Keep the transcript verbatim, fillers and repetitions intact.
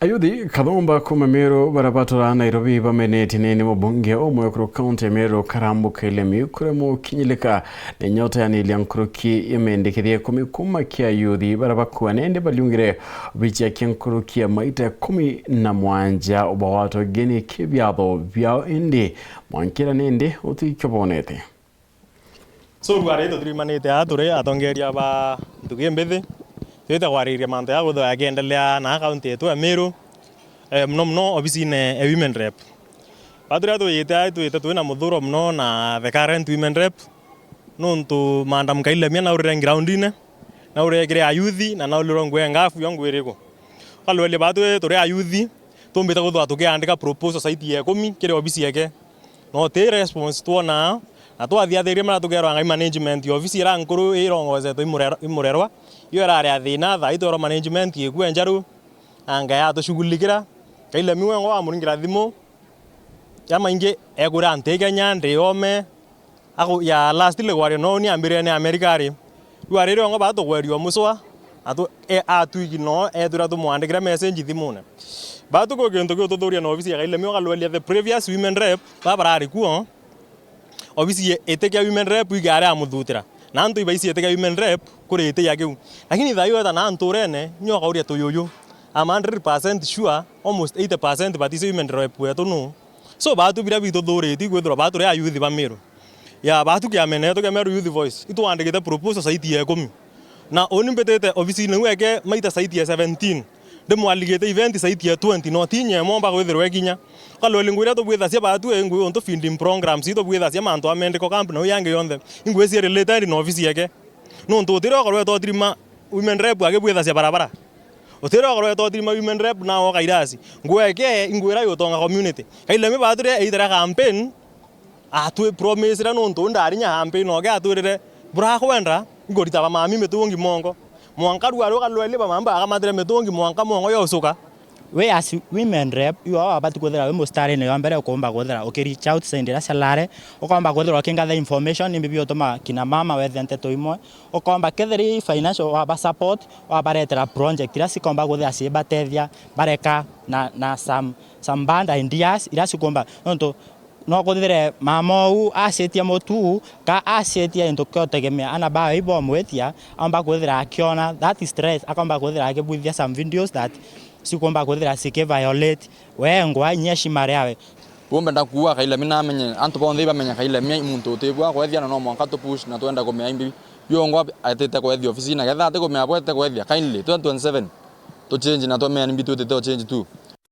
Ayuthi kathumba kuma Meru baria baturaga Nairobi bamenetie ni, ni mubunge umwe kuru kaunti ya Meru, Karambu Kailemi, kuria mukinyilika ni nyota ya nilia nkuruki ya mendekithia ikumi kuma kia ayuthi baria bakua, nende baliungire bichia kia nkuruki ya maita ikumi na mwanja ubawatwa geni ki biatho biao, indi mwankira nende utikio bonete. So, rwari tutirimanite aa turi atongeria ba ntugi mbithi, twite kwariria mantu ya kwithirwa yakiendelea na kaunti yetu ya Meru, eh, muno muno obisine ya women rep. Ba turia twiyite aa, twiyite twina muthuro muno na the current women rep, nontu Madam Kailemia naurire groundine, naurire kiri ayuthi, na naurire nguo engafu yo nguo iriku. Ukalwelia ba twi turi ayuthi, tumbite kwithirwa tukiandika proposal saiti ya ikumi kiri obisi yake. No ti response twonaa, na twathiathiria maria tukerwa ngai management ya ofisi iria nkuru irongozetwe i Murerwa, i Murerwa, iyo irari a thina, thaai twerwa management ikue njaru, na ngai atushughulikira. Kailemi wengwa wamuringira thimu, jamaingi ekwira nti Kenya ndi ome, aku-, ya lastly kwaria no ni ambirire ni America ari. Riu ari riongo batugweria mucwa, atu-, e, atwiki no etwira tumwandikire message thimune. Batuku gintu giu tuthuria na ofisi ya Kailemi ukalwelia the previous women rep, ba barari kuo, ofisi ye-, itikia women rep igari amuthutira. Na antu ibaici itikia women rep kuri itikia kiu. Lakini thaai weta na antu urene, nyo kauria tuyuyu. I'm hundred percent sure, almost eighty percent batici women rep wetu nu. So, batu biria bituthuritue ikwithirwa batu ri ayuthi ba Meru. Ya, batu kiamene yetu kia Meru Youth Voice, itwandikite proposal saiti ya ikumi. Na uni mbitite obisine iu eke maita saiti ya seventeen. Ndimwaligite event saiti ya twenty, no ti nyemo mba kwithirwa ikinya. Kalweli nguo iria tubwithacia batu i nguo untu feeding programs, itubwithacia mantu a medical camp na u yangi yonthe. Inguo cia related na obisi yake. Nontu utire okorwa etwa utirima women rep akibwithacia barabara. Utire okorwa etwa utirima women rep na oka irasi. Nguo eke, inguo iria yutonga community. Kailemi batire either campaign, atwi promisire nontu ndarinya campaign oke atwirire, "Burakwenda, ngurita bamami mitungi mongo." Mwanka rua ruka rweli bamami bakamatire mitungi mwanka mongo yosuka. We as women rep, you are abati kwithira wi mustarine wa mbere ukumba kwithira uki reach out side iria cialare, ukomba kwithira ukingatha information, nimbi biutuma kina mama wethe nteto imwe, ukomba kethira i financial waba support, wabaretera project iria cikomba kwithira cibatethia, bareka na, na some, some bad ideas iria cikumba, nontu no kwithire mama uu acitie mutu, ka acitie into kia utegemea ana bawe ibomwitia, aomba kwithira akiona that stress, akomba kwithira akibwithia some videos that cikumba kwithira ciki violate wengwa inya eshima riawe. Umbe ndakuua Kailemi namenye, antu bonthe ibamenye Kailemi i muntu utibua kwethia, na no mwanka tu push na twenda kumea imbi biongwa etite kwethia ofisine, na ketha ati kumea bwete kwethia, kindly twenty twenty-seven tu change na twamea nimbi twitite o change tu.